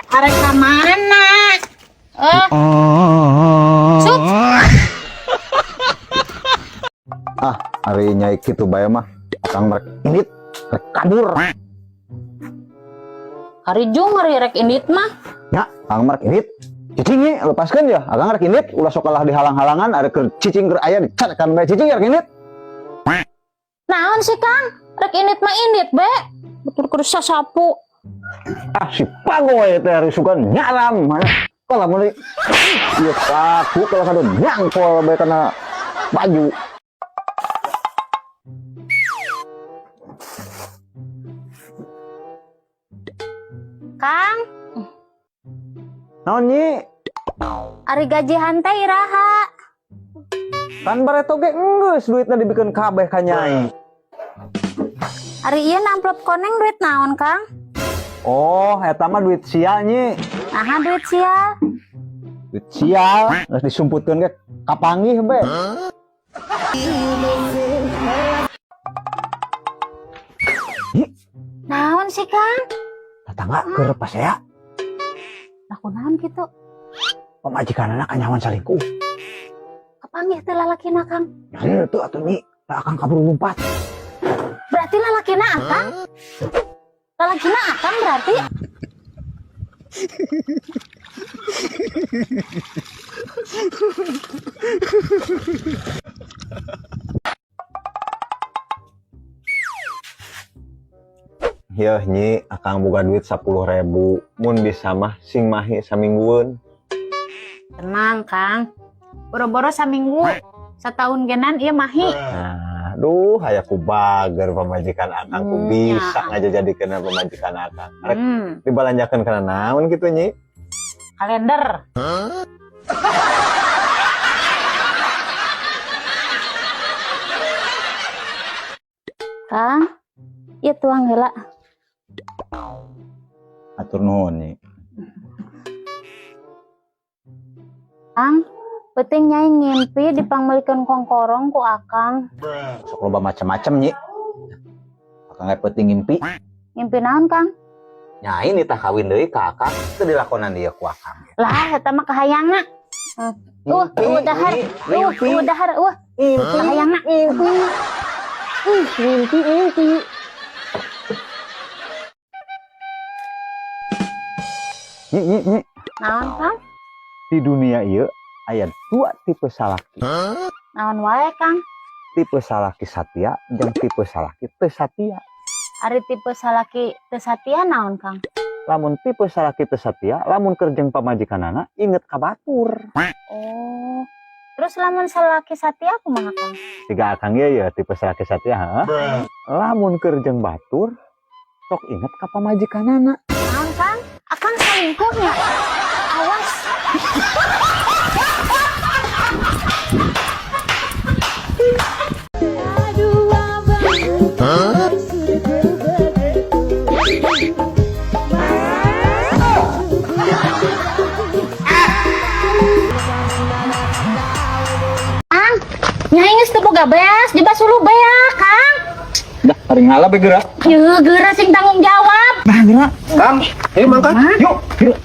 Arek ka mana? Eh. Sup. Ah, ari nyai kitu bae mah. Akang merek indit, rek kabur. Ari jung ari rek indit mah. Ya, akang merek indit. Cicing nya, lepaskan ya. Akang rek indit, ulah sok kalah dihalang-halangan, ari keur cicing keur aya dicarekan bae cicing rek indit. Naon sih, Kang? Rek indit mah indit be. Betul kudu sasapu. Ah, si pagoy teh ari sugan nyaram. Kalau mun ieu paku kalau kado nyangkol bae kana baju. Kang, Naon, Nyi? Ari gajihan teh iraha? Kan bareto ge enggeus duitna dibikeun kabeh ka Nyai. Ari ieu amplop koneng duit naon, Kang? Oh, eta mah duit sial, Nyi. Aha duit sial. Duit sial, geus disumputkeun ge kapanggih be. Nyi, Naon sih, Kang? Tetangga keur pas ya, Lah, kunaon kitu? Pamajikanana kanyawan salingkuh. Kapanggih teh lalakina, Kang? Ya henteu atuh, Nyi, lah akang kaburu lumpat. Berarti lalakina Akang? Lalakina Akang berarti? Yeuh, Nyi, akang boga duit 10.000. Mun bisa mah sing mahi saminggueun. Tenang, Kang. Boro-boro saminggu, setahun genan ieu mahi. Nah, duh, aya ku bager pamajikan akang ku bisa ya. Ngajajadikeun pamajikan akang. Rek dibalanjakeun kana naon kitu, Nyi? Kalender. Kang, ieu tuang heula. Atur nuhun, Nyi. Kang, peuting Nyai ngimpi dipangmeulikeun kongkorong ku Akang. Sok loba macam-macam, Nyi. Akang ge peuting ngimpi. Ngimpi naon, Kang? Nyai nitah kawin deui ka akang, teu dilakonan ieu ku akang. Lah, eta mah kahayangna. Dahar. Ngimpi, Dahar, ngimpi, kahayangna. Ngimpi. Ih, ngimpi, ngimpi. Nyi, Nyi, Nyi. Naon, Kang? Di dunia ieu aya dua tipe salaki. Naon wae, Kang? Tipe salaki satia jeung tipe salaki teu satia. Ari tipe salaki teu satia naon, Kang? Lamun tipe salaki teu satia, lamun keur jeung pamajikanana inget ka batur. Oh. Terus lamun salaki satia kumaha, Kang? Tiga akang ieu ya tipe salaki satia, ha? Lamun keur jeung batur sok inget ka pamajikanana. Naon, Kang? Akang selingkuhnya. Awas. Kang, Nyai geus teu boga beas, jebas suluh beak, Kang. Dah, hari ngalah be geura. Yeuh, geura sing tanggung jawab. Nah, geura. Kang, ayo mangkat. Yuk, geura.